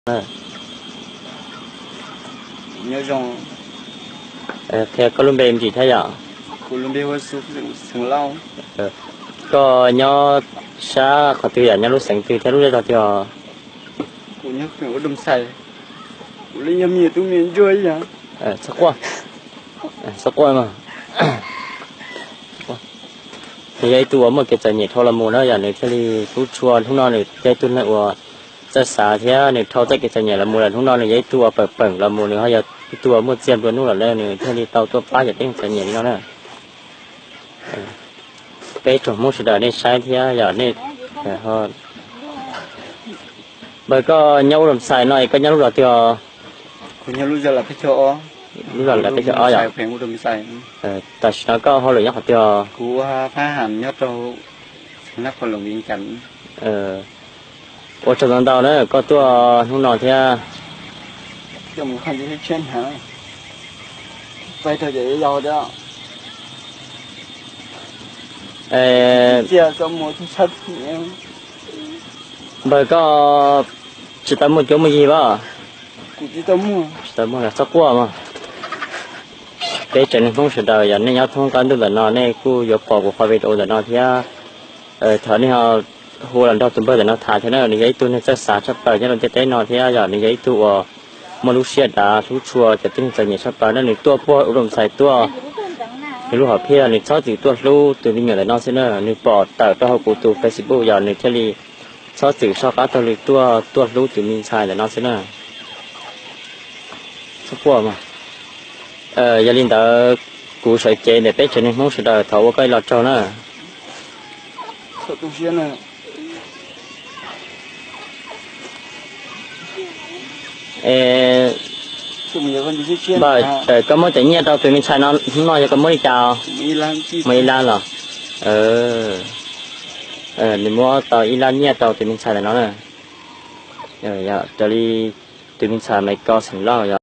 Nyob zoo. Qhia koj lub npe me ntsis thiab yom? Kuv lub npe hu Xeev Lauj. Koj nyob sab qhov twg yom, nyob lub xeev twg thiab lub zej zog twg os? Kuv nyob Ua Doo Xais. Kuv li yog me nyuam tub me nyuam ntsuag ib yam. Txhob quaj, txhob quaj mas. Nws yog ib tug uas muaj kev txom nyem dhau los mus na, yog nws thiaj li hlub tshua. Hnub no nws yog ib tug neeg uas txawj xav thiab nws dhau txoj kev txom nyem los mus lawm. Hnub no nws yog ib tug uas pawm peem los mus, nws ho yog ib tug uas muaj txiaj nplua nuj lawm na, nws thiaj li tau tuaj pab yam tib neeg txom nyem li no na. Peb tsoom Hmoob sawv daws nej saib thiab yog nej, npawg, koj nyob Ua Doo Xais no es koj nyob lub zos twg os? Kuv nyob lub zos Lam Peb Caug Ob. Lub zos Lam Peb Caug Ob yom? Tam sim no koj hauj lwm nyob qhov twg os? Kuv ua phab ham nyob rau Nab Qhoos Loos Vias Cas. Ua tsaug ntau ntau na koj tuaj hnub no thiab. Npawg, koj tsis tau muaj cuab muaj yig as? Tsis tau muaj los txhob quaj mog. Peb tsev neeg Hmoob sawv daws yog nej nyob thoob qab ntuj ntawm no nej kuj yuav pom kuv qhov video ntawm no thiab. Thov nej ho hu los nrog tus npawg ntawm no tham thiab na, nws yog ib tug neeg txawj xav tshaj plaws nyob rau ntiaj teb no thiab yog nws yog ib tug uas muaj lub siab dav hlub tshua cov tib neeg txom nyem tshaj plaws na. Nws tuaj puag Ua Doo Xais tuaj, nws lub hom phiaj nws txhob txwm tuaj hlub tus me nyuam ntawm no xwb na. Nws pom tawm rau hauv kuv tus Facebook yog nws thiaj li txhob txwm soj qab taug lw tuaj, tuaj hlub tus me ntxhais ntawm no xwb na. Txhob quaj mas. Yog li ntawd kuv sawv cev ntawm peb tsev neeg Hmoob sawv daws thov ua koj ib lo tsaug na. Koj muab cov nyiaj rau tus me ntxhais no, hnub no yog koj muab li cas? Muaj ib lab los? Nws muab tau ib lab nyiaj rau tus me ntxhais ntawm no na. Raws li tus me ntxhais Maiv Kos xeem Lauj yog